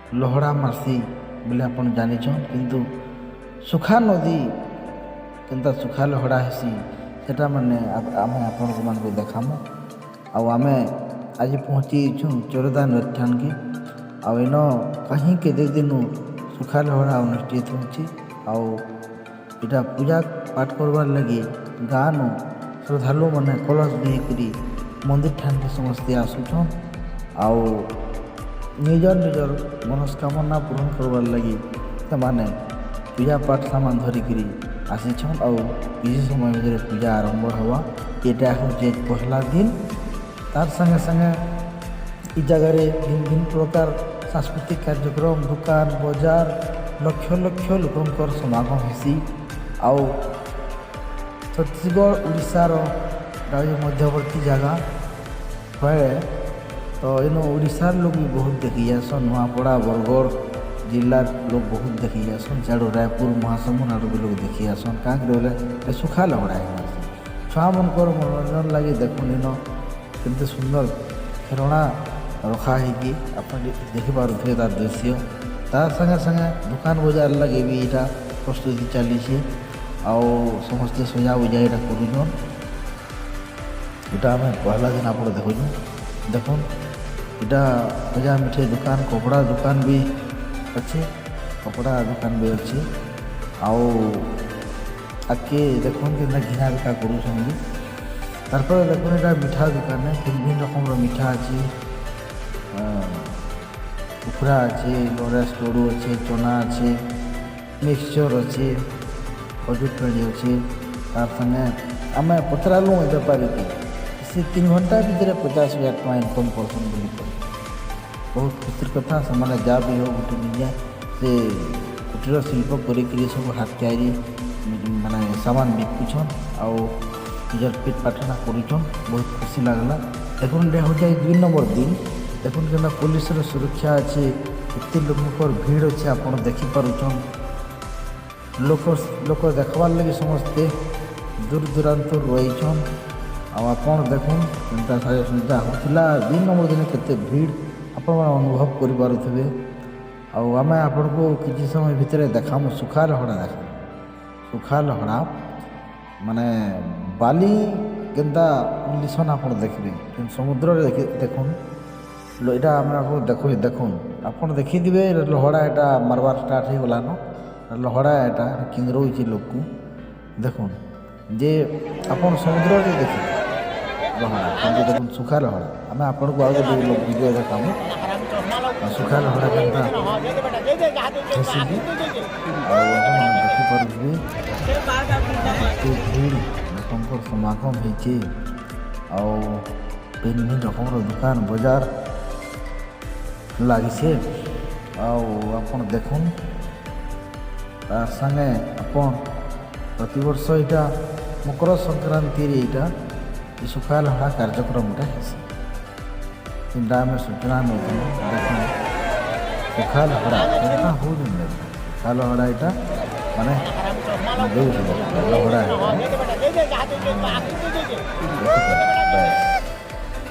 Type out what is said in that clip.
ଲହଡ଼ା ମାର୍ସି ବୋଲି ଆପଣ ଜାନିଛନ୍, କିନ୍ତୁ ସୁଖା ନଦୀ କେନ୍ତା ସୁଖା ଲହଡ଼ା ହେସି, ସେଟା ମାନେ ଆମେ ଆପଣମାନଙ୍କୁ ଦେଖାମୁ। ଆଉ ଆମେ ଆଜି ପହଞ୍ଚି ଯାଇଛୁଁ ଚରଦା ନଦୀ ଠାନ୍କେ। ଆଉ ଏନ କାହିଁ କେତେ ଦିନୁ ସୁଖା ଲହଡ଼ା ଅନୁଷ୍ଠିତ ହେଉଛି। ଆଉ ଏଇଟା ପୂଜା ପାଠ କରବାର୍ ଲାଗି ଗାଁନୁ ଶ୍ରଦ୍ଧାଳୁମାନେ କଳସ ନେଇକରି ମନ୍ଦିର ଠାନ୍କେ ସମସ୍ତେ ଆସୁଛନ୍। ଆଉ ନିଜର ନିଜର ମନସ୍କାମନା ପୂରଣ କରବାର୍ ଲାଗି ସେମାନେ ପୂଜା ପାଠ ସାମାନ ଧରିକିରି ଆସିଛନ୍। ଆଉ କିଛି ସମୟ ଭିତରେ ପୂଜା ଆରମ୍ଭ ହେବା। ଏଇଟା ହେଉଛି ପହଲା ଦିନ। ତାର୍ ସାଙ୍ଗେ ସାଙ୍ଗେ ଇ ଜାଗାରେ ଭିନ୍ନ ଭିନ୍ନ ପ୍ରକାର ସାଂସ୍କୃତିକ କାର୍ଯ୍ୟକ୍ରମ, ଦୋକାନ ବଜାର, ଲକ୍ଷ ଲକ୍ଷ ଲୋକଙ୍କର ସମାଗମ ହେସି। ଆଉ ଛତିଶଗଡ଼ ଓଡ଼ିଶାର ଏଇଟା ହେଉଛି ମଧ୍ୟବର୍ତ୍ତୀ ଜାଗା ହୁଏ ତ, ଏନୁ ଓଡ଼ିଶାର ଲୋକ ବି ବହୁତ ଦେଖି ଯାଏସନ୍। ନୂଆପଡ଼ା, ବରଗଡ଼ ଜିଲ୍ଲାର ଲୋକ ବହୁତ ଦେଖି ଯାଏସନ୍। ସିଆଡ଼ୁ ରାୟପୁର, ମହାସମୁଣ୍ଡ ଆଡ଼ୁ ବି ଲୋକ ଦେଖି ଆସନ୍। କାଁ କରି ବୋଲେ ସୁଖା ଲହଡ଼ା ହେସି। ଛୁଆମାନଙ୍କର ମନୋରଞ୍ଜନ ଲାଗି ଦେଖୁନ୍, ଇନ କେତେ ସୁନ୍ଦର ଖେଳଣା ରଖା ହେଇକି ଆପଣ ଦେଖିପାରୁଥିବେ ତାର ଦୃଶ୍ୟ। ତାର ସାଙ୍ଗେ ସାଙ୍ଗେ ଦୋକାନ ବଜାର ଲାଗି ବି ଏଇଟା ପ୍ରସ୍ତୁତି ଚାଲିছে। ଆଉ ସମସ୍ତେ ସଜା ବୁଜା ଏଇଟା କରୁଛନ୍। ଏଇଟା ଆମେ ପହଲା ଦିନ ଆପଣ ଦେଖୁଛୁଁ। ଦେଖୁନ୍, ଏଇଟା ଗଜା ମିଠେଇ ଦୋକାନ, କପଡ଼ା ଦୋକାନ ବି ଅଛି, କପଡ଼ା ଦୋକାନ ବି ଅଛି। ଆଉ ଆଗ୍କେ ଦେଖୁନ୍, କେନ୍ତା ଘିନା ବିକା କରୁଛନ୍ ବି। ତାରପରେ ଦେଖୁନ୍, ଏଇଟା ମିଠା ଦୋକାନ, ଭିନ୍ନ ଭିନ୍ନ ରକମର ମିଠା ଅଛି। ଉଖୁରା ଅଛି, ନରେଶ ଲଡ଼ୁ ଅଛି, ଚନା ଅଛି, ମିକ୍ସଚର୍ ଅଛି, ଖଜୁର ପେଡ଼ି ଅଛି। ତାର ସାଙ୍ଗେ ଆମେ ପଚରାଲୁ ଏ ବେପାରୀକେ, ସେ 3 ଘଣ୍ଟା ଭିତରେ 50,000 ଟଙ୍କା ଇନକମ୍ କରସନ୍ ବୋଲି କହି। ବହୁତ ଖୁସିର କଥା। ସେମାନେ ଯାହା ବି ହଉ ଗୋଟେ ନିଜେ ସେ କୁଟୀର ଶିଳ୍ପ କରିକିରି ସବୁ ହାତ ତିଆରି ମାନେ ସାମାନ ବିକୁଛନ୍ ଆଉ ନିଜର ପେଟ ପାଟଣା କରୁଛନ୍। ବହୁତ ଖୁସି ଲାଗଲା। ଦେଖୁନ୍, ଏଇଟା ହେଉଛି 2 ନମ୍ବର ଦିନ। ଦେଖୁନ୍, କେନ୍ତା ପୋଲିସର ସୁରକ୍ଷା ଅଛି, କେତେ ଲୋକଙ୍କର ଭିଡ଼ ଅଛି, ଆପଣ ଦେଖିପାରୁଛନ୍। ଲୋକ ଲୋକ ଦେଖବାର୍ ଲାଗି ସମସ୍ତେ ଦୂର ଦୂରାନ୍ତରୁ ରହିଛନ୍। ଆଉ ଆପଣ ଦେଖୁନ୍, କେନ୍ତା ସାଜସଜ୍ଜା ହେଉଥିଲା। 2 ନମ୍ବର ଦିନ କେତେ ଭିଡ଼ ଆପଣମାନେ ଅନୁଭବ କରିପାରୁଥିବେ। ଆଉ ଆମେ ଆପଣଙ୍କୁ କିଛି ସମୟ ଭିତରେ ଦେଖାମୁ ସୁଖା ଲହଡ଼ା। ଦେଖାମୁ ସୁଖା ଲହଡ଼ା ମାନେ ବାଲି କେନ୍ତା ମିଲିସନ୍ ଆପଣ ଦେଖିବେ। କିନ୍ତୁ ସମୁଦ୍ରରେ ଦେଖି ଦେଖୁନ୍, ଏଇଟା ଆମେ ଆପଣଙ୍କୁ ଦେଖୁଛୁ। ଦେଖୁନ୍, ଆପଣ ଦେଖିଥିବେ ଲହଡ଼ା ଏଇଟା ମାରବାର ଷ୍ଟାର୍ଟ ହେଇଗଲାନ। ଲହଡ଼ା ଏଇଟା କିଙ୍ଗରଉଛି ଲୋକକୁ। ଦେଖୁନ୍ ଯେ ଆପଣ ସମୁଦ୍ରରେ ଦେଖିବେ ଲହଡ଼ା, କିନ୍ତୁ ଦେଖୁନ୍ ସୁଖା ଲହଡ଼ା। ଆମେ ଆପଣଙ୍କୁ ଆଉ ଗୋଟେ ଭିଡ଼ିଓ ଦେଖାମୁ, ଆଉ ସୁଖା ଲହଡ଼ା କେନ୍ତା ହେସି ବି। ଆଉ ଆପଣ ଦେଖିପାରୁଥିବେ କେତେ ଭିଡ଼ ଲୋକଙ୍କର ସମାଗମ ହେଇଛି। ଆଉ ଭିନ୍ନ ଭିନ୍ନ ରକମର ଦୋକାନ ବଜାର ଲାଗିছে। ଆଉ ଆପଣ ଦେଖୁନ୍, ତାର ସାଙ୍ଗେ ଆପଣ ପ୍ରତିବର୍ଷ ଏଇଟା ମକର ସଂକ୍ରାନ୍ତିରେ ଏଇଟା ଏ ସୁଖା ଲହଡ଼ା କାର୍ଯ୍ୟକ୍ରମଟା ହେସି, ଯେନ୍ଟା ଆମେ ସୂଚନା ନେଉଥିଲୁ। ଦେଖୁନ୍, ସୁଖା ଲହଡ଼ା କେନ୍ତା ହଉଛନ୍। ଦେଖୁନ୍, ସୁଖା ଲହଡ଼ା ଏଇଟା ମାନେ ଦେଉଛି। ଦେଖୁନ୍, ଲହଡ଼ା ଏଇଟା ଦେଖିପାରୁଥିବେ। ବାସ୍।